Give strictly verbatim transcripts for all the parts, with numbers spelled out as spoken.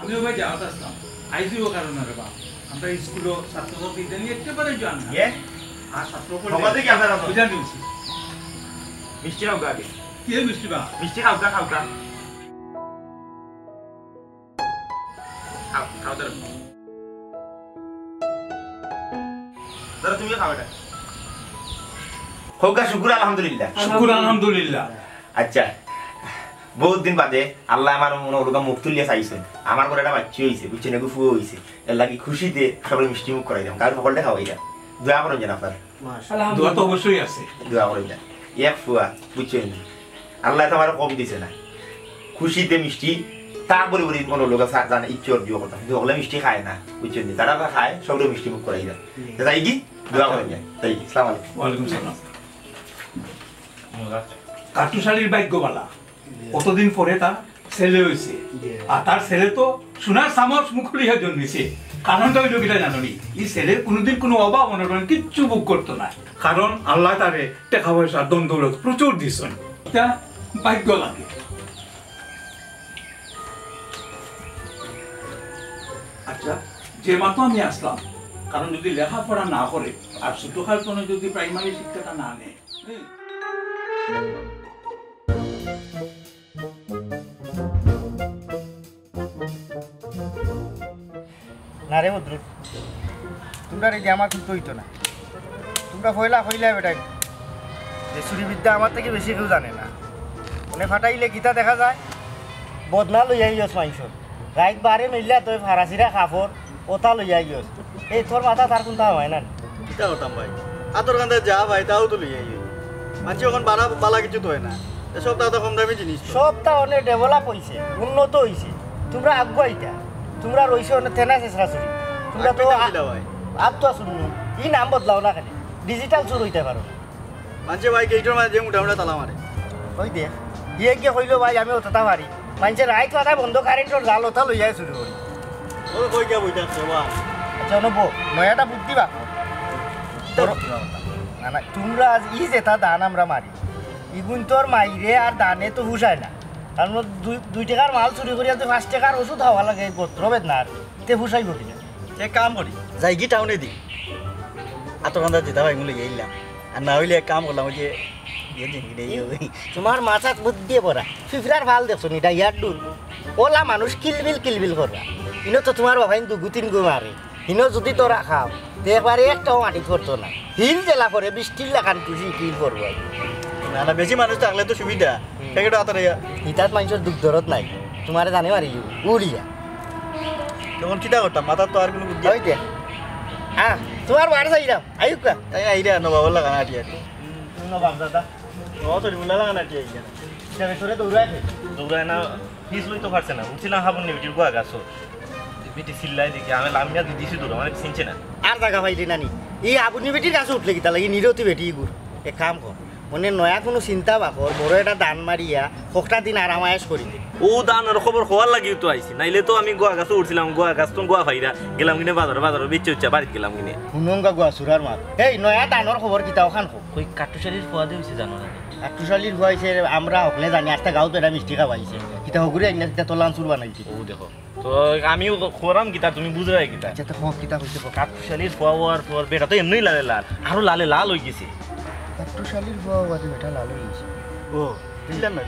তুমিও ভাই যাওয়াত আসলাম। আইজিও কারণ রে বাপ। আমরা স্কুলও ছাত্র ছাত্রী ইদানিং একেবারে জান না। ইয়ে? আর ছাত্র পড়লে সমাজে কি আপনারা তো? বুঝা নিয়েছি। মিষ্টি খাও আগে। কি মিষ্টি বা? মিষ্টি খাও, খাও, খাও। খাও, খাও, ধরো। ধরো, তুমিও খাও এটা। হোক গা, শুকুর আলহামদুলিল্লাহ। শুকুর আলহামদুলিল্লাহ। আচ্ছা, বহুত দিন বাদে আল্লায় আমার মনো অউলুকা মুখ তুলিয়া চাইছইন। আমার ঘরো একটা বাইচ্চি অইছে, বুঝছইন, এগু ফুয়া অইছে। এরলাগি খুশিতে সবরে মিষ্টি মুখ করাইলাম, গাউর হকলরে খাওয়াইলাম। দোয়া করইন যেন আপনারা। দোয়া তো অবশ্যই আছে। দোয়া করইন যেন। এক ফুয়া, বুঝছইন নি? আল্লায় তো আমারে কম দিছে না। খুশিতে মিষ্টি, তা বলি বলি কোনো লোক আছে, জানে, ইচ্ছে অর্জিও কথা। কিন্তু হকলে মিষ্টি খায় না, বুঝছইন নি? যারা যারা খায়, সবরে মিষ্টি মুখ করাইলাম। হুম। তো যাই কি? দোয়া করইন যেন। যাই কি? আসসালামু আলাইকুম। ওয়ালাইকুম সালাম। কাট্টুশালীর ভাগ্য ভালা, অতদিন পরে তার ছেলে অইছে। জি। আর তার ছেলে তো সোনার চামচ মুখো লইয়া জন্মিছে। কারণটা অইলো কিতা জানো নি? ই ছেলে কুনুদিন কুনু অভাব অনটন কিচ্ছু ভোগ করতো না। কারণ আল্লায় তারে টেকা পয়সা, ধন দৌলত প্রচুর দিছইন। ইটা ভাগ্য লাগে। আচ্ছা, যে মাতো আমি আসলাম, কারণ যদি লেখাপড়া না করে আর ছোটকাল তনে যদি প্রাইমারি শিক্ষাটা না নেয়, হুম। না রে বদরুল, তুমরারে দিয়া আমার কুন্তা অইতো না। তুমরা পয়লা কইলায় বেটায় যে ছুরি বিদ্যা আমার থাকি বেশি কেউ জানে না। মানে ফাটাইলে কিতা দেখা যায়, বদনা লইয়া আইস মাইনষর। রাইত বারে মিললা তুই ফারাসিরা কাপড়, ওটা লইয়া আইস। এই তোর মাথাত আর কুন্তা হয় না নি? কিতা করতাম ভাই? আতর কান্দাত যা ভাই, তাও তো লইয়া আইস। মানষে অখন বালা, বালা কিছু তো হয় না। এ সবতা তো কম দামি জিনিস তো। সবতা অনেক ডেভেলপ অইছে, উন্নত অইছে। তুমরা আগুয়াইতা। তুমরা রইছো অনেক তেনা শেষরা চুরি। তুমরা তো আগুয়াইতাম আ-, কিলা ভাই? আর তো শুনু, ই নাম বদলাও না কেনে? ডিজিটাল চুর অইতা পারো। মানষে ভাই গেইটর মাঝে মুটা মুটা তালা মারে। ওই দেখ, ইয়ে গিয়ে কইলো, "ভাই, আমি অতটা পারি।" মানষে রাইত মাথায় বন্ধ কারেন্টর জাল ওটা লইয়া চুরি করি। ও কই গিয়া বইতে আসছে, বাহ। আচ্ছা, অনো বউ, নয়াটা বুদ্ধি বা। কিতা বুদ্ধি বা? না, না, তুমরা আজ ই যেটা দান আমরা মারি, ইগুন তোর মাইরে আর দানে তো হুশায় না। কারণ ও দুই, দুই টেকার মাল চুরি করিয়া তো পাঁচ টেকার ওষুধ খাওয়া লাগে, এই গোত্র বেদনার। তে হুশাইব কিনা? এক কাম করি, যাইগি টাউনে দি। আতর কান্দা যেটা ভাই মুলে গেলাম। আর না অইলে এক কাম করলাম, ওই যে, ইয়ে দিন, ইয়ে, ইয়ে, ওই। তোমার মাথাত বুদ্ধি ভরা। ফিফড়ার ফাল দেখছো নি, ডাইয়ার ডুল। ওলা মানুষ কিলবিল কিলবিল করবা। ইনো তো তোমার বাবাইন দুগু তিনগু মারে। ইনো যদি তোরা খাও, তে একবারে একটাও মাটি পড়তো না। হিল জেলা পড়ে, বৃষ্টির লাখান তুই হিল পড়বো। না, না, বেশি মানুষ থাকলে তো সুবিধা। হুম। প্যাকেটও আতর ইয়া। ইতাত মানষর দুখ দরদ নাই। তোমারে জানে মারি, উড়িয়া। তখন কিতা করতাম? মাথার তো আর কোনো বুদ্ধি ওই দে। হ্যাঁ, তোমার বাড়ি যাইলাম। আইউক্কা। তাই আইরা, নবাবর লাখান আটি আটি। হুম, নবাব দাদা। ও, সরি, মুল্লা লাখান আটি আইরা। সে ভেতরে দৌড়ায় ফেলে। দৌড়ায় না, পিছ লইতে পারছে না। উঠছিলাম হাবুন নি বেটির গুয়া গাছো। বেটি চিল্লাই দেখি, আমি লামিয়া দি দিছি দৌড়, আমার চিনছে না। আর জাগা পাইলি না নি? ই হাবুনি বেটির গাছো উঠলে কিতা লাগি? নিরতি বেটি ইগুর। এক কাম কর, মানে নয়া কোনো চিন্তা বা কর, বড় একটা দান মারিয়া হকটা দিন আরাম আয়েশ করি দে। ও দানর খবর কওয়ার লাগিউ তো আইছি, নাইলে তো আমি গুয়া গাছো উঠছিলাম, গুয়া গাছ তো গুয়া ফাইরা গেলাম কিনে বাজারো, বাজারো বেচে উচ্চা বাড়িত গেলাম কিনে। হুনঙ্গা গুয়া চুরার মাত। এই নয়া দানর খবর কিতা অখান কও? কই কাট্টুশালীর ফুয়া দে অইছে জানো না? কাট্টুশালীর ফুয়া অইছে, আমরা হকলে জানি, আস্তা গাঁও তো এটা মিষ্টি খাওয়াইছে। কিতা হগুরে আইনা কিতা তোলান চুর বানাইছে। ও দেখো, তো আমিও করাম কিতা, তুমি বুঝরায় কিতা? আচ্ছা, তো হক কিতা কইছে কও। কাট্টুশালীর ফুয়া অওয়ার পর বেটা তো এমনেউ লালে লাল, আরো লালে লাল অই গেছে। কাট্টুশালীর ফুয়া অওয়াতে বেটা লাল অই গেছে। ও, বুঝলাম না।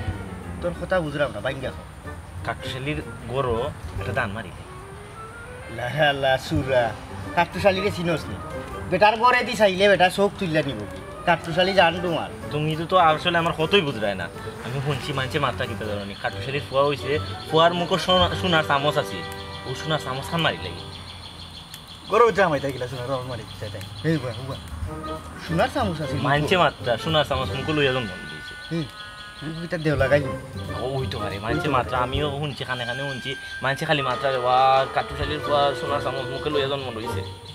তোর কথা বুঝলাম না, বাইঙ্গা কও। কাট্টুশালীর গরো একটা দান মারি। লা লা চুরা, কাট্টুশালীরে চিনস নি? বেটার গরে দি চাইলে বেটা চোখ তুলিয়া নিব। কাট্টুশালী জান তোমার। তুমি তো, তো আসলে আমার কতই বুঝরায় না। আমি হুনছি মানষে মাতরা কিতা জানো নি? কাট্টুশালীর ফুয়া অইছে, ফুয়ার মুখো সোনা, সোনার চামচ আছে। ও সোনার চামচ খান মারি লাগি। গরো উঠে আমায় তাই গেলা সোনার চামচ মারি দিতে তাই। এই বা, ও বা। সোনার চামচ আছে মুখো। মানষে মাতরা, সোনার চামচ মুখো লইয়া জন্ম দিছে। হুম। মুখো কিতা দেও লাগাই? ও, অইতো পারে। মানষে মাতরা, আমিও হুনছি, কানে কানে হুনছি। মানষে খালি মাতরা রে, "ওয়া, কাট্টুশালীর ফুয়া সোনার চামচ মুখো লইয়া জন্ম লইছে।"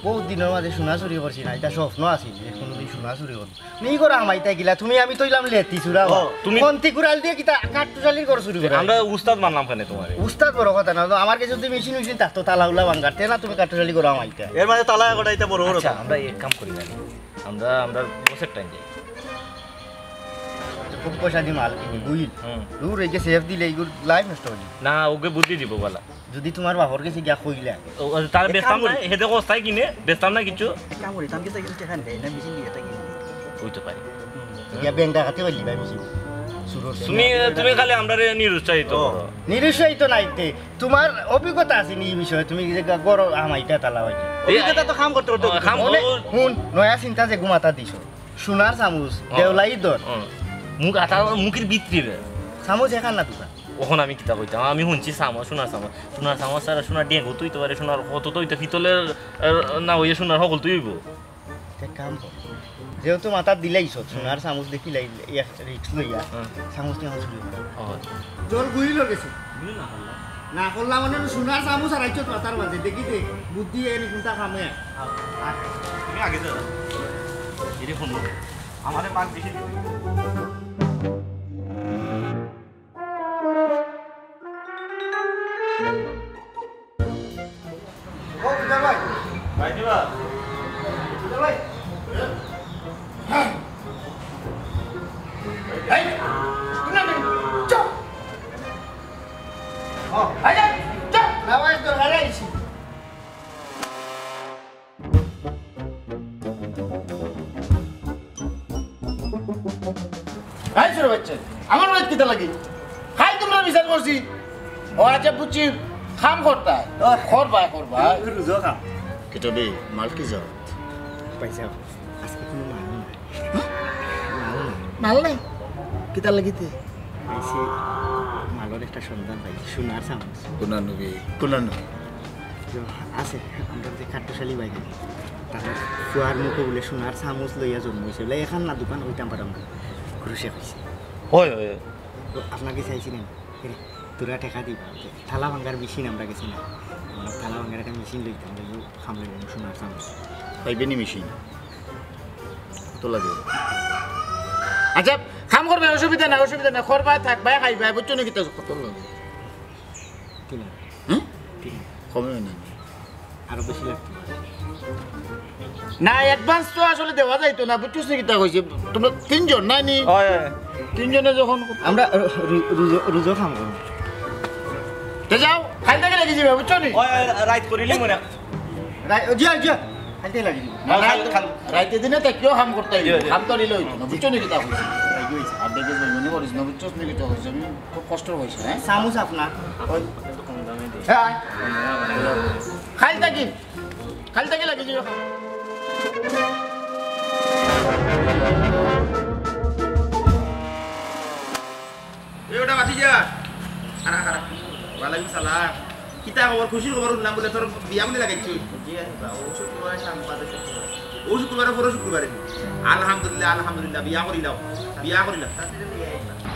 বহুত দিনর মাঝে সোনা চুরি করছি না, এটা স্বপ্ন আছিল যে কোনোদিন সোনা চুরি করবো। নি করে আমাইতা গিলা, তুমি আমি তো অইলাম লেতি চুরা। ও, তুমি খন্তি কুড়াল দিয়া কিতা কাট্টুশালীর ঘর চুরি করো? আমরা উস্তাদ মানলাম কেনে তোমারে? উস্তাদ বড় কথা না, তো আমার গেছে যদি মেশিন মেশিন থাকতো, তালা উলা ভাঙ্গার, তে না তুমি কাট্টুশালীর ঘর আমাইতা। এর মাঝে তালা কটাইতে বড় বড় আচ্ছা, কথা। আমরা এক কাম করি না। আমরা, আমরা বসের টাইম যাই। পয়সা দি মাল কিনি, বুঝিল? হুম। দূর, এই যে সেফ দিলে এইগুলো লাইফ নষ্ট হইল। না, ওকে বুদ্ধি দিব বলা। যদি তোমার বাপর গেছে গিয়া কইলা। ও, ও, তার এক বেচতাম কাম না, নাই। হেদে কস্তায় কিনে, বেচতাম না কিছু। এক কাম করি, তাম গেছে গেছে টেকা নেই, না মেশিন দিয়ে টেকা কিনে। ওই তো পারে। হুম। ইয়া ব্যাংক ডাকাতি পারলি ভাই মেশিন। সুরর তুমি, তুমি খালি আমরারে নিরুৎসাহিত ও, করো। নিরুৎসাহিত নাইতে। তোমার অভিজ্ঞতা আছে নি এই বিষয়ে? তুমি যে গা-, গরো হামাইটা তালা হইছে। এই অভিজ্ঞতা তো কাম করতে করতে ও, কাম অনেক করো। হুন, নয়া চিন্তা যে ঘুমাতা দিছো। সোনার চামচ, ও। দেওলাই দর। ও। মুখ আতা, মুখের ভিতরে রে। চামচ এখান না দুখান। ওখান আমি কিতা কইতাম? আমি শুনছি চামচ, সোনার চামচ। সোনার চামচ আর সোনার ডেঙ্গু তুই তো পারে, সোনার কত তো হইতে পিতলের, আহ, না হইয়া সোনার হকল তুই হইব। এক কাম কর। যেহেতু মাথা দিলাইছ, সোনার চামচ দেখিলাই, এক রিস্ক লইয়া, হুম। চামচ নিয়ে আমার চুরি করা। ও। জল গুইল গেছে। না করলাম মানে সোনার চামচ আর আইছত মাথার মাঝে। দেখি দে, বুদ্ধি এনে কোনটা কামে। আর তুমি আগে যাও। এরে ফোন করো। আমারে মাছ বেশি দিবে। ও, বুঝা ভাই। ভাই দিবা। বুঝা ভাই। এই, কোন নাম? চুপ। ও, এই যে, চুপ। না, ভাই, তোর হারাইছি। এই ছোট বাচ্চা, আমার বাড়িত কিতা লাগি? খাই তোমরা বিচার করছি। ও আচ্ছা, বুঝছি, কাম করতায়। ও। করবায়, করবায়। রুজো কাম। কিতা বে, মাল কি যাও? পয়সা, আজকে কোনো মাল নাই। হ্যাঁ? মাল নাই। মাল নাই? কিতা লাগিতে? এই সে মালর একটা সন্ধান পাইছি, সোনার চামচ। কোনানো বে, কোনানো? তো আছে, আমরা যে কাট্টুশালী বাইরে, তার ফুয়ার মুখে বলে সোনার চামচ লইয়া জন্ম হয়েছে, বলে এখান না দোকান হইতাম পারাম না, ঘুষে হয়েছে। হয়, হয়, হয়। তো আপনার কাছে আইছি না, এরে, তোরা টেকা দিবা, যে থালা ভাঙ্গার মেশিন আমরা গেছি না, আমরা থালা ভাঙ্গার একটা মেশিন লইতাম, লইয়া খাম লইলাম সোনার চামচ। পাইবে নি মেশিন? কত লাগে? আচ্ছা, কাম করবে, অসুবিধা নাই, অসুবিধা নাই, করবায় থাকবায় খাইবায়, বুঝছো নি কিতা? কত লাগে? তিন হাজার। হুম? তিন হাজার। কমে হয় না। আরো বেশি লাগতো। না, অ্যাডভান্স তো আসলে দেওয়া যাইতো না, বুঝছো নি কিতা কইছি? তোমরা তিনজন, না নি? হয়, হয়। তিনজনে যখন আমরা রু-, রু-, রুজো, রুজো কাম করবো। তো যাও, খাইতে গেলে কি যাবে, বুঝছো নি? হয়, হয়, রাইত করিলি মনে। রাই-, ও, জিয়া, জিয়া। খাইতে লাগি দিব। না, না, খাল, খাল। রাইতে দিনে তো কেউ কাম করতে হইব। জি, জি। কাম তো নিলে হইতো না। বুঝছো নি কিতা কইছি? রাইতে হইছে। আর দেখে বেইমানি করিস না, বুঝছস নি কিতা কইছি? আমি খুব কষ্ট হইছে, হ্যাঁ? চামচ আপনার। ওই। হ্যাঁ। খাইল থাকি। খাইল থাকি লাগি দিব। এ ওটা বাতি যা। খারা, খারা। ওয়ালাইকুম সালাম। কিতা খবর? খুশির খবর শুনলাম বলে তোর বিয়া মনে লাগাইছি। জি, আচ্ছা, ও শুক্রবারে সাংবাদিক শুক্রবার। ও শুক্রবারে, পরশু শুক্রবারে। আলহামদুলিল্লাহ, আলহামদুলিল্লাহ, বিয়া করিলাও। বিয়া করিলাও।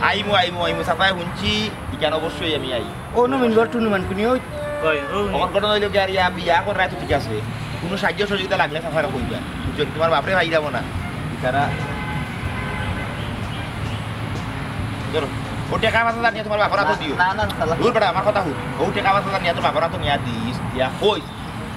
আইমু, আইমু, আইমু, সাফায় শুনছি, ইখান অবশ্যই আমি আই। ও নমিন ঘর টুনু মান কুনি ওই? ওই, ওই। অখন ঘটনা হইল কি আর ইয়া বিয়া করায় তো ঠিক আছে। কোনো সাহায্য সহযোগিতা লাগলে সাফারে কইবা। বুঝছো? তোমার বাপরে ভাই যাবো না। তারা ধরো, ও টেকা পাঁচ হাজার নিয়া তোমার বাপর আতো দিও। না, না, না, না। দূর বেটা, আমার কথা হুন। ও টেকা পাঁচ হাজার নিয়া তোর বাপর আতো নিয়া দিস, দিয়া কইস,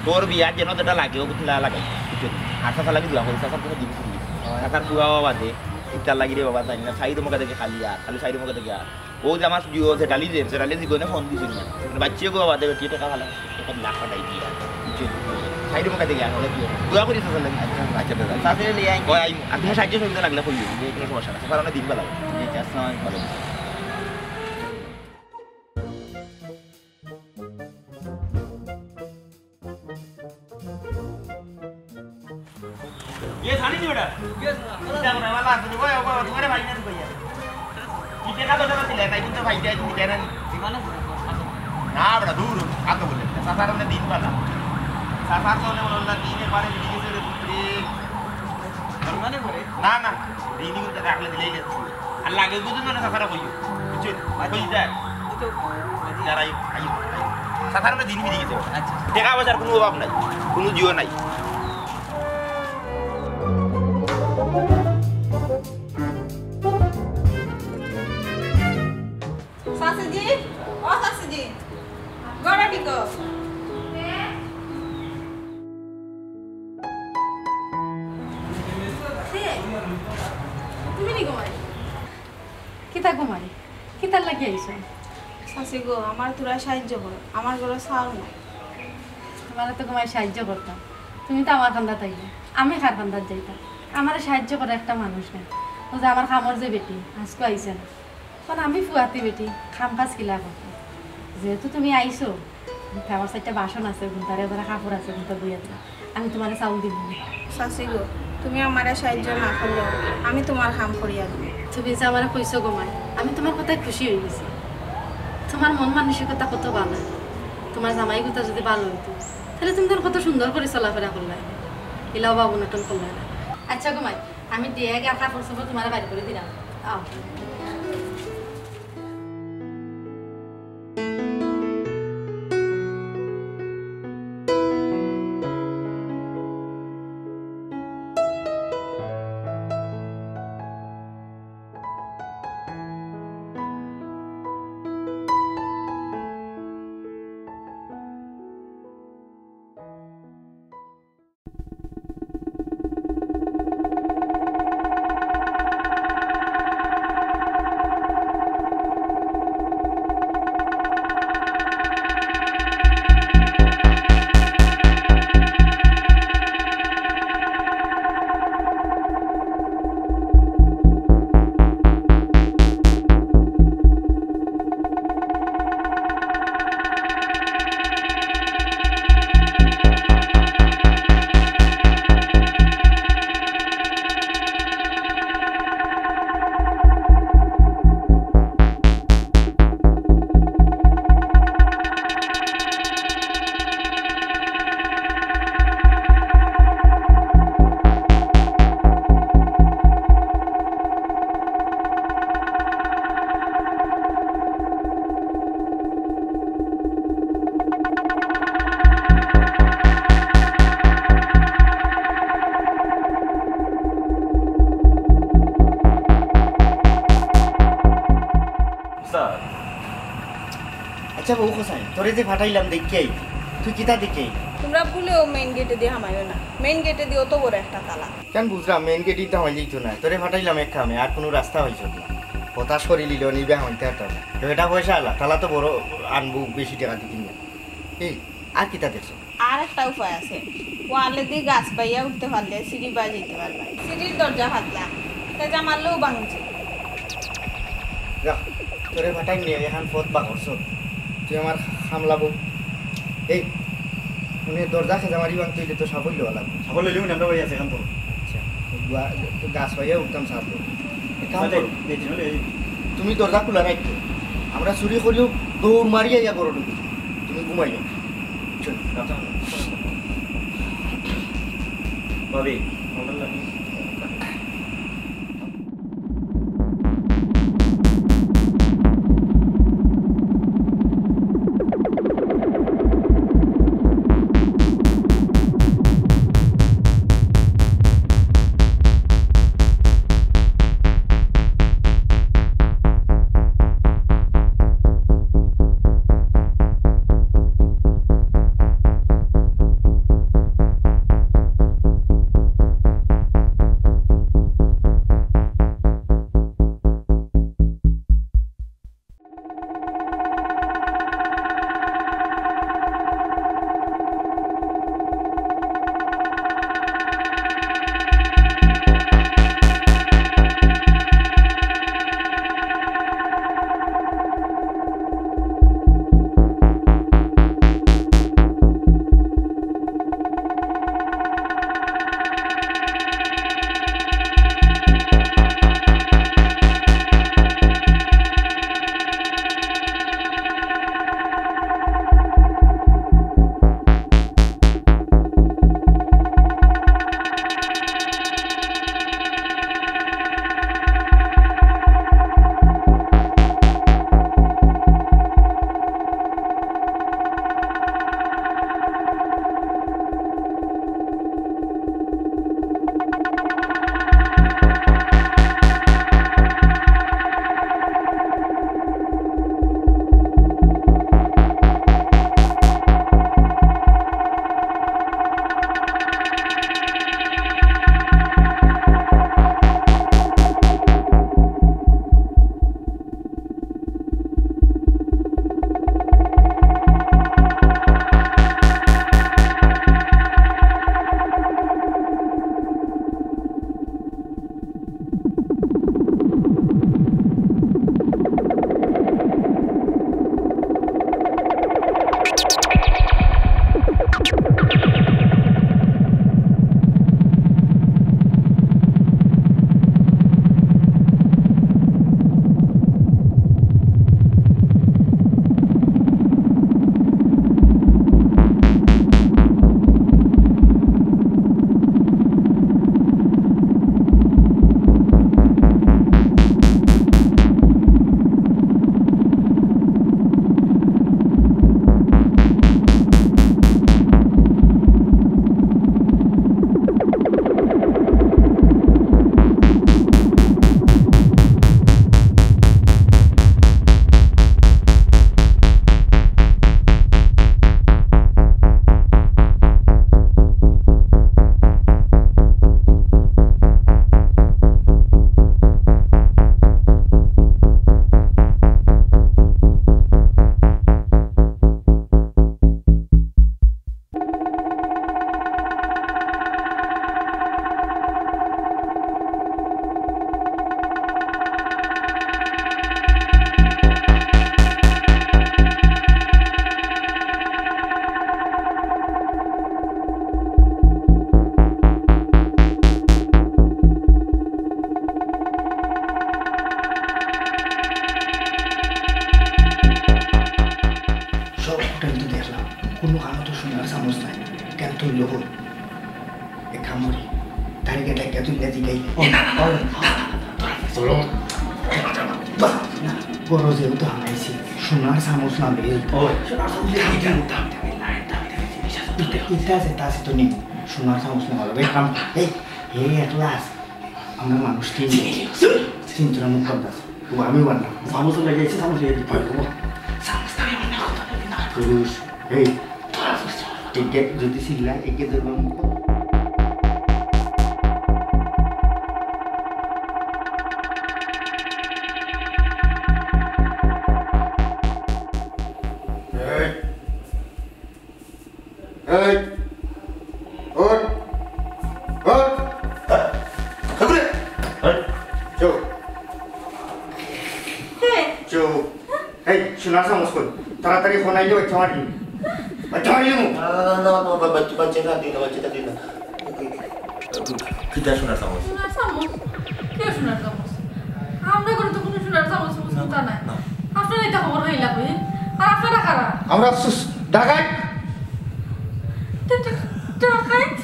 তোর বিয়া যেন যেটা লাগে, ও কুতলা লাগে। বুঝছো? আর চাচা লাগি দোয়া করিস, চাচার কোনো দিন শুনবি। চাচার দোয়া বাবা দে, ইতার লাগি রে বাবা, তাই না? সাইড মুখে দেখে খালি আর, খালি সাইড মুখে দেখে আর। ও যে আমার জিও জেঠালি যে, জেঠালি জীবনে ফোন দিছিল না। মানে বাচ্চা গো বাদে বেটি টেকা ভালো, টেকা লাখ টাকা দিয়া। বুঝছো? সাইডে মুখে দেখে আর হলে কি হয়? দোয়া করি চাচার লাগি। আচ্ছা, আচ্ছা, দাদা। চাচারে লিয়ে আই। ওই আই, আর তুমি সাহায্য সহযোগিতা লাগলে কইও, যে কোনো সমস্যা না। চাচার অনেক দিন ভালো। জি, আসসালামু আলাইকুম। ভালো। এ, জানি নি বেটা? ইটা করে, বালা আছে নি? ওই, ওই, ওই, তোমারে ভাই না তুই ভাইয়া। কি টেকা তো টেকা দিলে, তাই কিন্তু ভাই যায়, তুমি জানা নি? না বেটা, দূর, কত বলে? চাচার মানে দিন পালা। চাচার তো মানে বললাম, দিনের বারে বিড়ি গেছে রে, পুত্রে। মানে করে? না, না, দিনই কিন্তু রাখলে দিলেই লেখছি। আর লাগে বুঝুন মানে চাচারা কইও। বুঝছো? আচ্ছা। কই যায়? ও তো দাঁড়াই, আই, আই। সাধারণ দিন ফিরে গেছে। আচ্ছা। টেকা পয়সার কোনো অভাব নাই, কোনো জিও নাই। চাচিজি, ও চাচিজি, ঘরে ঢুকো। কে? তুমি নি ঘুমাই? তা ঘুমাই, কিতার লাগি আইছো? চাচি গো, আমারে থুড়া সাহায্য করো, আমার ঘরো চাউল নাই। তুমারে তো ঘুমাই সাহায্য করতাম, তুমি তো আমার কান্দাত আইলে, আমি কার কান্দাত যাইতাম? আমারে সাহায্য করার একটা মানুষ নাই। অউ যে আমার কামর যে বেটি, আইজকু আইছে না। অখন আমি ফুয়াতি বেটি, কাম কাজ কিলা করতাম? যেহেতু তুমি আইছো, তে আমার চাইরটা বাসন আছে, অগুনতারে ধইরা, কাপড় আছে, অগুনতা ধইয়া দিলাও। আমি তুমারে চাউল দিমু নে। চাচি গো, তুমি আমারে সাহায্য না করলেও আমি তুমার কাম করিয়া দিমু। তুমি যে আমারে কইছো গো মাই, আমি তুমার কথায় খুশি অইগেছি। তুমার মন মানসিকতা কত ভালা। তুমার জামাইগুতা যুদি ভালা অইতো, তাইলে তুমি তান কত সুন্দর করি চলাফেরা করলায়, ইলাও বাবুনাতন করলায় না। আইচ্ছা গো মাই, আমি ডেগ আর কাপড়-চোপড় তুমারে বাইর করি দিরাম। আও। স্যার। আইচ্ছা বউ কসাই, তোরে যে ফাটাইলাম দেখিয়া আইলি, তুই কিতা দেখিয়া আইলি? তুমরা ভুলেও মেইন গেটেদি হামাইও না, মেইন গেটেদি অত বড় একটা তালা। কেনে বুঝরাম, মেইন গেটেদি তো হামাইলে অইতো নায়। তোরে ফাটাইলাম এক কামে, আর কুনু রাস্তা পাইছস না। হতাশ করিলিলে, নিবে হামাইতে পারতাম না। তো ইটা পয়সাআলা, তালা তো বড় আনবো, বেশি টেকা দি কিনিয়া। এই, আর কিতা দেখছস? আর একটা উপায় আছে, ওয়ালেদি গাছ বাইয়া উঠতে পারলে সিঁড়ি বায় যাইতে পারবা। সিঁড়ির দরজা পাতলা, তেজা মারলেও ভাঙছে। যা, তোরে ফাটাইমু নে, অখন পথ বার করছস। তুই আমার কামলা বউ। এই, মানে দরজা খেজা মারি ভাঙতে অইলে তো সাবল লওয়া লাগবো। সাবল লইলে মানে আমরা বাড়ি আছে অখন তো। আইচ্ছা, তো গাছ বাইয়া উঠতাম সাবল। এক কাম করো। তুমি দরজা খুলা রাখিও। আমরা চুরি করিও দৌড় মারি আইয়া ঘরো ঢুকি। তুমি ঘুমাইও। চল। ভাবি, আমার লাগি। সব হোটেল তো দেখলাম, কোনো কামো তো সোনার চামচ নাই। কেন তুই লোক? এক কাম করি, তারিখে ডাকিয়া তুই লেজি গাই। ও, ও, চলো। বাহ, না, গরজেও তো হামাইছি, সোনার চামচ না বে। ও, সোনার চামচ দিয়ে কি করতাম? ইটা আছে, তা আছে তো নিম। সোনার চামচ না ভালো, বে কাম, এই, এই একলা আছে। আমরা মানুষ তিন চিন্তা মুখ করতাম। ও, আমি বান্না। চামচ লাগে, এসে চামচ লাগে, ভয় করবো। চামচ তো আমি মনে করতাম না। পুরুষ, এই, তোরা বুঝতে পারবি। একে যদি চিল্লা, একে ধরবো আমি। এই, এই, ওঠ, ওঠ। এই, চুপ। চুপ। এই, সোনার চামচ কই? তাড়াতাড়ি ফোন আইলে বাচ্চা মারি। বাচ্চা মারি দিমু। না, না, না, না, না, বা-, বাচ্চা, বাচ্চা না, দিন না, বাচ্চাটা দিন না। কিতা সোনার চামচ? সোনার চামচ? কে সোনার চামচ? আমরা ঘরে তো কোনো সোনার চামচ, চামচ না, কোথা নাই। না। আপনারা এটা খবর হইলা কই? আর আপনারা কারা? আমরা সু-, ডাকাত। ডা-, ডা-, ডাকাত?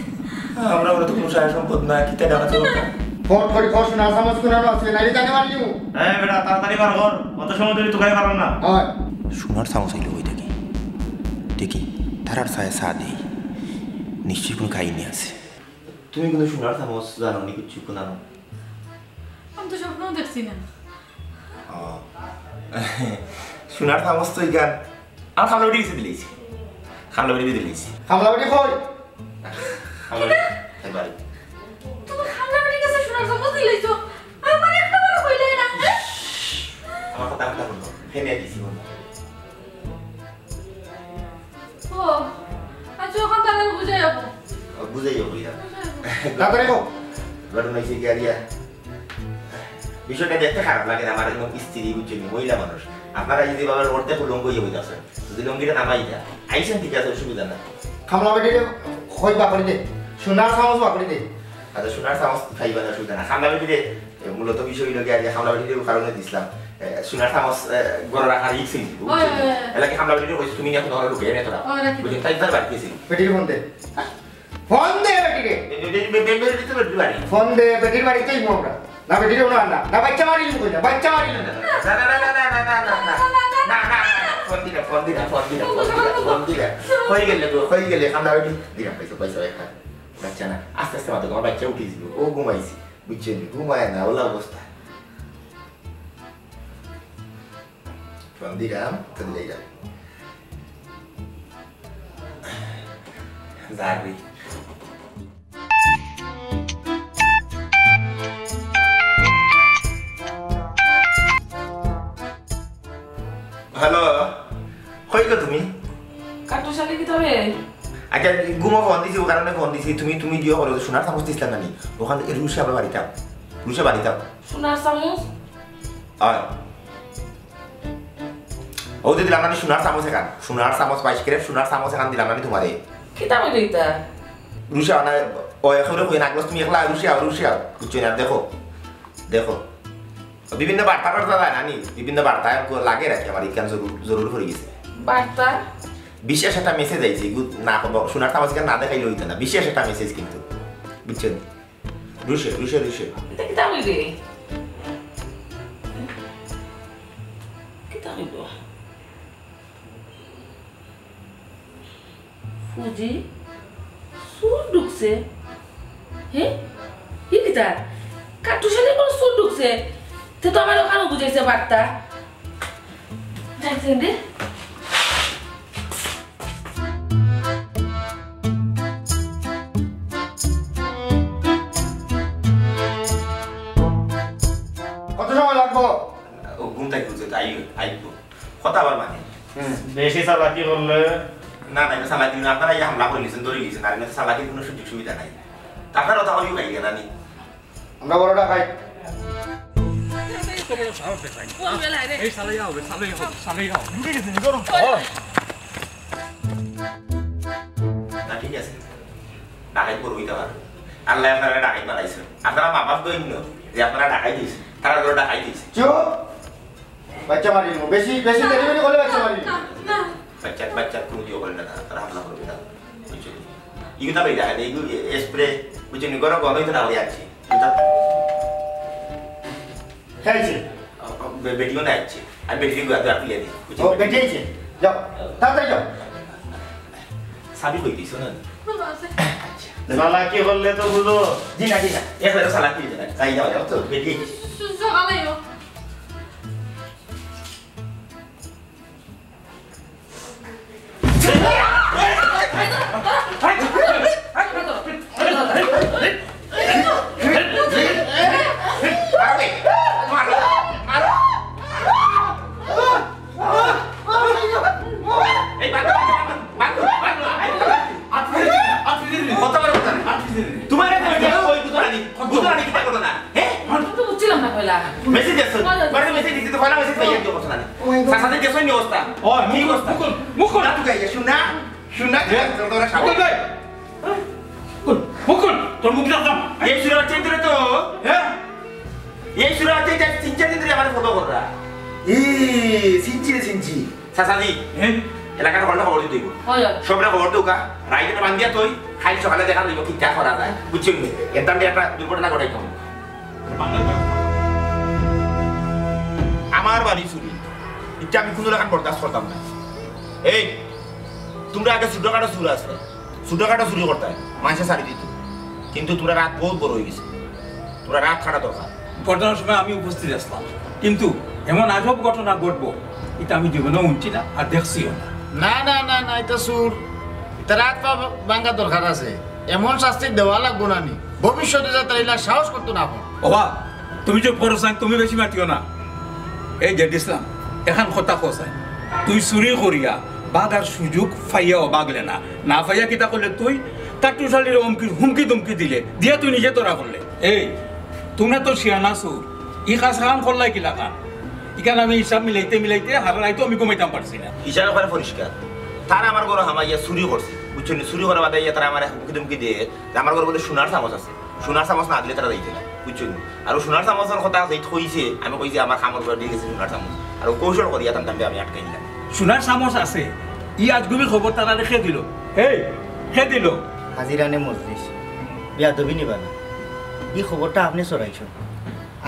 আমরা, আমরা তো কোনো সহায় সম্পদ না, কিতা ডাকাত বলতা? ফট করি কও, সোনার চামচ কোনানো আছে, নাইলে জানে মারি দিমু। এই বেটা, তাড়াতাড়ি বার কর, অত সময় ধরে তুকাই পারো না। হয়। সোনার চামচ আইলো কই দেখি, দেখি, তারার ছায়া চা দেই, নিশ্চয়ই কোনো কাহিনী আছে। তুমি কোনো সোনার চামচ জানো নি, কিচ্ছু কোনো? আমি তো স্বপ্নও দেখছি না। ও। সোনার চামচ তো ইখান। আর খামলা বেটি গেছে দিলাইছি। খামলা বেটি দিলাইছি। খামলা বেটি কই? খামলা বেটি, এই বাড়ি। তুমি খামলা বেটি গেছে সোনার চামচ দিলাইছো? আমার একটা বার কইলে না, হ্যাঁ? আমার কথা, কথা বলবো। ফেলে দিছি বন্ধু। ও, আচ্ছা, ওখান তাহলে বুঝে যাবো। ও, বুঝে যাবো, ইয়া। বুঝে যাবো। তাড়াতাড়ি কও। ঘটনা হইছে কি, আরিয়া? বিষয়টা দেখতে খারাপ লাগে না, আমার একদম স্ত্রী, বুঝছো নি, মহিলা মানুষ। আপনারা এই যে বাবার অর্ধেক উলঙ্গ হয়ে বইতে আছেন, যদি লুঙ্গিটা নামাই দেয়, আইসেন ঠিক আছে, অসুবিধা না। খামলা বেটিরে কইবা করি দে, সোনার চামচ বাকরি দে। আচ্ছা, সোনার চামচ খাইবা না, অসুবিধা না। খামলা বেটিরে, এ, মূলত বিষয় হইল গিয়া, আজকে খামলা বেটিরে কারণে দিছিলাম। এ, সোনার চামচ, এ, ঘরে রাখার রিস্ক হইছে, বুঝছো? ওই, ওই, ওই। এলাকে খামলা বেটিরে কইছি, তুমি নিয়ে এখন ঘরে ঢুকে, এনে তোরা। ওই, রাখি। বুঝলি? তাই তার বাড়িতে ছিল। বেটির ফোন দে। ফোন দে বেটিরে। বে-, বে-, বে-, বে-, বেটির তো বেটির বাড়ি। ফোন দে, বেটির বাড়িতেই মোরা। না বেটিরে না, না, না, বাচ্চা মারি কই না, বাচ্চা মারি না। না, না, না, না, না, না, না, না, না, না, না, না, ফোন দিলা, ফোন দিলা, ফোন দিলা, ফোন দিলা, ফোন দিলা। কই গেলে গো, কই গেলে? খামলা বেটি। দিলাম, পয়সা, পয়সা, একটা। বাচ্চা না, আস্তে আস্তে মাতো, তোমার বাচ্চা উঠে দিবো। ও ঘুমাইছি, বুঝছো নি? ঘুমায় না, ওলা অবস্থা। ফোন দিলাম, তো দিলাম। যাবি। হ্যালো, কই গো তুমি? কাট্টুশালী কিতা বে? আচ্ছা, ঘুমো ফোন দিছি, ও কারণে ফোন দিছি। তুমি, তুমি দিও করো, সোনার চামচ দিছিলাম না নি? ওখান থেকে রুশে আবার বাড়িতাম। রুশে বাড়িতাম। সোনার চামচ? হয়। ও দিদি, দিলাম না নি সোনার চামচ এখান। সোনার চামচ, বাইশ ক্যারেট সোনার চামচ এখান দিলাম না নি তোমারে? কিতা কইলে ইতা? রুশে আনা, ও একেবারে কই না, আগলাস তুমি একলা রুশে আও, রুশে আও। বুঝছো না? দেখো, দেখো। বিভিন্ন বার্তা টার্তা যায় না নি? বিভিন্ন বার্তা লাগে রাখি আমার ইখান জরুর, জরুর পড়ে গেছে। বার্তা? বিশেষ একটা মেসেজ আইছে, গু-, না, সোনার চামচ এখান না দেখাইলে হইতো না। বিশেষ একটা মেসেজ কিন্তু, বুঝছেন? রুশে, রুশে, রুশে। ইতা কিতা কইলে? কিতা কইব? ফুজি, চুর ঢুকছে? হে? ই কিতা? কাট্টুশালীর ঘরো চুর ঢুকছে? তে তো আমার ওখানেও বুঝাইছে বার্তা। যাইছে রে। কত সময় লাগবো? ও ঘুম থাকি উঠছে, তাই আইব। কথা আবার মানে। হুম। বেশি চালাকি করলে? না, না, এটা চালাকি না। আপনারা এই হামলা করে নিয়েছেন, ধরে নিয়েছেন। আর এমনি চালাকির কোনো সুযোগ সুবিধা নাই। আপনারা তো হইও খাই না নি। আমরা বড়টা খাই। এই সালাই হবে, সালাই হবে, সালাই হবে। ঢুকে গেছে, ঢুকে গেছে। না, ঠিক আছে। ডাকাইত বড় হইতে পারে। আল্লাহ আপনারা ডাকাইত বানাইছেন। আপনারা মা বাপ দৈন্য যে আপনারা ডাকাইত হইছে। তারা ধরো ডাকাইত হইছে। চুপ! বাচ্চা মারি নিব। বেশি, বেশি না, তেড়িবেড়ি করলে বাচ্চা মারি নিব। না, না। বাচ্চা বাচ্চা কোনো ইয়ে করে না, তারা, তারা হামলা করবে না। বুঝছো? ইগুতা লই দেখা যায়, ইগু স্প্রে, বুঝছো নি? গরম গরম হইতো না, ওই আনছি। ইগুতা খাইছে। বে-, বেটিও না আনছি। আমি বেটি দিয়ে আর তুলে দিই। বুঝছো? ও, বেটি আইছে। যাও, তাড়াতাড়ি যাও। সাবি কই দিছো না? আচ্ছা। চালাকি করলে তো বুঝো। জি না, জি না। এ হলো চালাকি হইছে না। তাই যাও, যাও তো, বেটি। সকালে যাও। এই, বাদ দাও, বাদ দাও, বাদ দাও, বাদ দাও। আটকে দিন, আটকে দিন। কত বড় কথা? আটকে দিন। তোমার একটা মেয়ে ওই গুজরানি, গুজরানি কিতা করো না? হ্যাঁ? আমি তো বুঝছিলাম না পয়লা। মেসেজ আছে। পয়লা বারে মেসেজ দিতে পয়লা মেসেজ পাইয়া দিও কথা না। ও মাই গড। সাথে গেছো নি অবস্থা? ও, কি মুকুল, অবস্থা? মুকুল, মুকুল। না, তুই গাইয়া শুন না। শুন না, হ্যাঁ? তোরা সাবধান। মুকুল ভাই। মুকুল, মুকুল, তোর মুখ রাখতাম। এই সুরা চিনতে তো? হ্যাঁ? এই সুরা চিনতে তিন চার দিন ধরে আমার ফলো কররা। এই, চিনছি রে, চিনছি। চাচাজি, হ্যাঁ? এলাকার হকলরে খবর দিতে অইবো। হয়, হয়। সবরে খবর দেউক্কা, রাইতে বান্ধিয়া থই, কাইল সকালে দেখা লইবো, কিতা করা যায়, বুঝছো নি? এর দাম একটা দুর্ঘটনা ঘটাইতাম। আমার বাড়ি চুরি, ইটা আমি কুনু লাখান বরদাস্ত করতাম না। এই, তুমরা আগে ছোটখাটো চুর আছলায়, ছোটখাটো চুরি করতায়, মানষে ছাড়ি দিতো, কিন্তু তুমরার আত বউত বড় অইগেছে, তুমরার আত কাটা দরকার। ঘটনার সময় আমি উপস্থিত আছলাম, কিন্তু এমন আজব ঘটনা ঘটবো, ইটা আমি জীবনেও হুনছি না, আর দেখছিও না। না, না, না, না, ইতা চুর। ইতার আত পা ভাঙ্গা দরকার আছে। এমন শাস্তি দেওয়া লাগবো না নি, ভবিষ্যতে যাতে ইলা সাহস করতো না পারে। ওবা, তুমি চুপ করো চাইন, তুমি বেশি মাতিও না। এই যে ইসলাম, এখান কথা কও চাইন, তুই চুরি করিয়া বাঘার সুযোগ পাইয়াও বাঘলে না, না পাইয়া কিতা করলে তুই? কাট্টুশালীরে হুমকি, হুমকি দুমকি দিলে, দিয়া তুই নিজে ধরা পড়লে। এই, তুমরা তো শিয়ানা চুর, ই কাজ কাম করলায় কিলাখান? ইখান আমি হিসাব মিলাইতে মিলাইতে হারা রাইতো আমি ঘুমাইতাম পারছি না। হিসাব একবারে পরিষ্কার। তারা আমার ঘরো হামাইয়া চুরি করছে, বুঝছো নি? চুরি করার বাদে ইয়া তারা আমারে হুমকি ধুমকি দেয় যে আমার ঘরো বুলে সোনার চামচ আছে, সোনার চামচ না দিলে তারা যাইতো না, বুঝছো নি? আর ও সোনার চামচর কথা যেইত কইছে, আমি কইছি আমার কামর ঘরো দিয়া গেছে সোনার চামচ, আর ও কৌশল করিয়া তান তানরে আমি আটকাই দিলাম। সোনার চামচ আছে, ই আজগুবি খবর তারারে কে দিলো? এই, কে দিলো? হাজিরানে মজলিস, বেয়াদবি নিবা না। ই খবরটা আপনে ছড়াইছইন।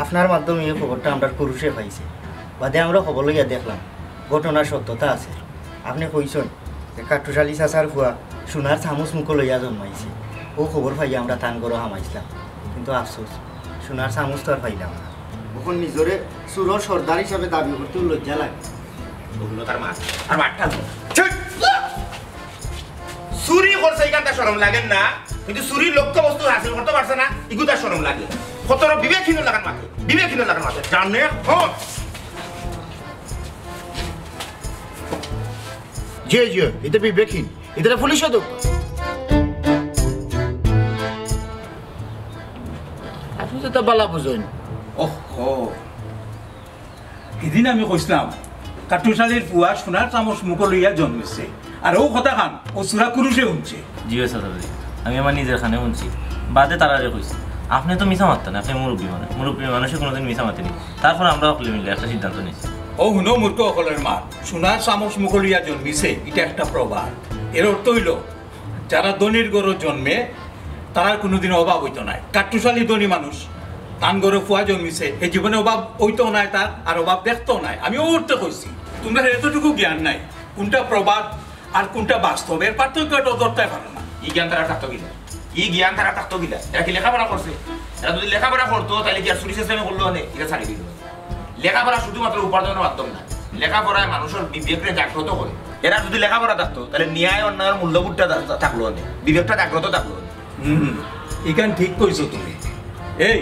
আপনার মাধ্যমে ই খবরটা আমরার কুরুশে পাইছে। বাদে আমরা খবর লইয়া দেখলাম, ঘটনার সত্যতা আছে। আপনে কইছইন যে কাট্টুশালী চাচার ফুয়া সোনার চামচ মুখো লইয়া জন্মাইছে। অউ খবর পাইয়া আমরা তান ঘরো হামাইছলাম, কিন্তু আফসোস, সোনার চামচ তো আর পাইলাম না। অখন নিজরে চুরর সর্দার হিসাবে দাবি করতেও লজ্জা লাগে। অগুলো তার মা, আর মারটা চুরি করছে, ইখানটা শরম লাগে না? কিন্তু চুরির লক্ষ্যবস্তু হাসিল করতে পারছে না, ইগুতা শরম লাগে। কত বিবেকহীন লাখান মাতে, বিবেকহীন লাখান মাতে। জানে হক। জি, জি, ইতা বিবেকহীন। ইতারে পুলিশো দেউক্কা। আপনে তো ইতা বালা বুঝইন। ওহো। হিদিন আমি কইছলাম, কাট্টুশালীর ফুয়া সোনার চামচ মুখো লইয়া জন্মিছে। আর অউ কথাখান অউ চুরা কুরুশে হুনছে। জি অয় চাচাজি, আমি আমার নিজর কানে হুনছি, বাদে তারারে কইছি। আপনে তো মিছা মাততা নায়, আপনে মুরব্বি মানুষ, মুরব্বি মানুষে কুনুদিন মিছা মাতে নি। তারপর আমরা হকলে মিলে একটা সিদ্ধান্ত নিছি। অউ হুনো মূর্খ হকলর মাত, সোনার চামচ মুখো লইয়া জন্মিছে, ইটা একটা প্রবাদ। এর অর্থ অইলো, যারা ধনীর ঘরো জন্মে, তারার কুনুদিন অভাব অইতো নায়। কাট্টুশালী ধনী মানুষ, তান ঘরো ফুয়া জন্মিছে, হে জীবনে অভাব অইতো নায় তার, আর অভাব দেখতো নায়। আমি অউ অর্থে কইছি, তুমরার এতটুকু জ্ঞান নাই, কুনটা প্রবাদ আর কুনটা বাস্তব, এর পার্থক্য ইটা ধরতায় পারো না। ই জ্ঞান তারার থাকতো কিলা? ই জ্ঞান তারার থাকতো কিলা? এরা কি লেখাপড়া করছে? এরা যুদি লেখাপড়া করতো, তাইলে কি আর চুরি চেষ্টা করলো অনে? ইটা ছাড়ি দিলো। লেখাপড়া শুধুমাত্র উপার্জনের মাধ্যম না, লেখাপড়ায় মানুষর বিবেকরে জাগ্রত করে। এরা যুদি লেখাপড়া থাকতো, তাইলে ন্যায় অন্যায়র মূল্যবোধটা থা-, থাকলো অনে, বিবেকটা জাগ্রত থাকলো অনে। হুম, ইখান ঠিক কইছো তুমি। এই,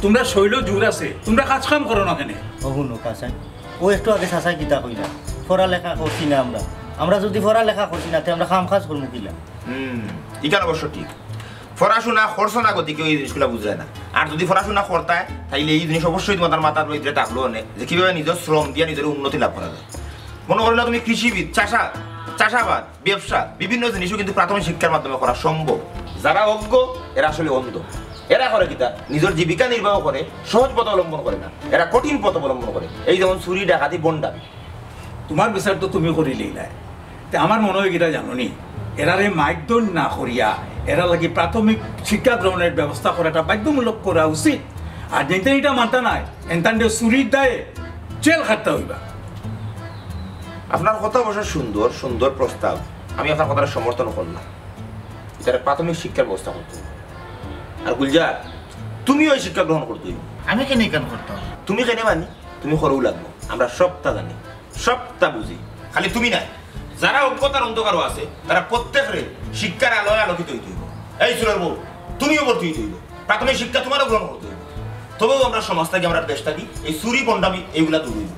তুমরার শইলো জুর আছে, তুমরা কাজ কাম করো না কেনে? অউ হুনো কাছাই, অউ একটু আগে চাচায় কিতা কইলা, পড়ালেখা করছি না আমরা। আমরা যুদি পড়ালেখা করছি না, তে আমরা কাম কাজ করমু কিলা? হুম, ইখান অবশ্য ঠিক। পড়াশুনা করছো না গতিকে অউ জিনিসগুলা বুঝরায় না। আর যুদি পড়াশুনা করতায়, তাইলে ই জিনিস অবশ্যই তুমার মাথার ভিতরে থাকলো অনে, যে কিভাবে নিজর শ্রম দিয়া নিজর উন্নতি লাভ করা যায়। মনো করো না তুমি কৃষিবিদ, চাষা-, চাষাবাদ, ব্যবসা, বিভিন্ন জিনিসও কিন্তু প্রাথমিক শিক্ষার মাধ্যমে করা সম্ভব। যারা অজ্ঞ, এরা আসলে অন্ধ। এরা করে কিতা? নিজর জীবিকা নির্বাহ করে, সহজ পথ অবলম্বন করে না, এরা কঠিন পথ অবলম্বন করে। এই যেমন চুরি, ডাকাতি, ভণ্ডামি। তুমার বিচার তো তুমি করিলাইলায়, তে আমার মনে অয় কিতা জানো নি, এরারে মারধর না করিয়া এরার লাগি প্রাথমিক শিক্ষা গ্রহণের ব্যবস্থা করাটা বাধ্যমূলক করা উচিত। আর যেনতেন ইটা মানতা নায়, এনতানরে চুরির দায়ে জেল খাটতা অইবা। আপনার কথা অবশ্য সুন্দর, সুন্দর প্রস্তাব, আমি আপনার কথাটা সমর্থন করলাম। এটার প্রাথমিক শিক্ষার ব্যবস্থা করতে হবে। আর গুলজার, তুমিও এই শিক্ষা গ্রহণ করতে হইব। আমি কেনে ইখান করতাম? তুমি কেনে মানি? তুমি করউ লাগবো, আমরা সবটা জানি, সবটা বুঝি। খালি তুমি নাই, যারা অজ্ঞতার অন্ধকারও আছে, তারা প্রত্যেকরে শিক্ষার আলোয় আলোকিত হইতে হইব। এই সুরের বউ, তুমিও ভর্তি হইতে হইব, প্রাথমিক শিক্ষা তোমারও গ্রহণ করতে হইব। তবেও আমরা সমাজ থাকি, আমরা দেশ থাকি এই চুরি, ভণ্ডামি এইগুলা দূর হইব।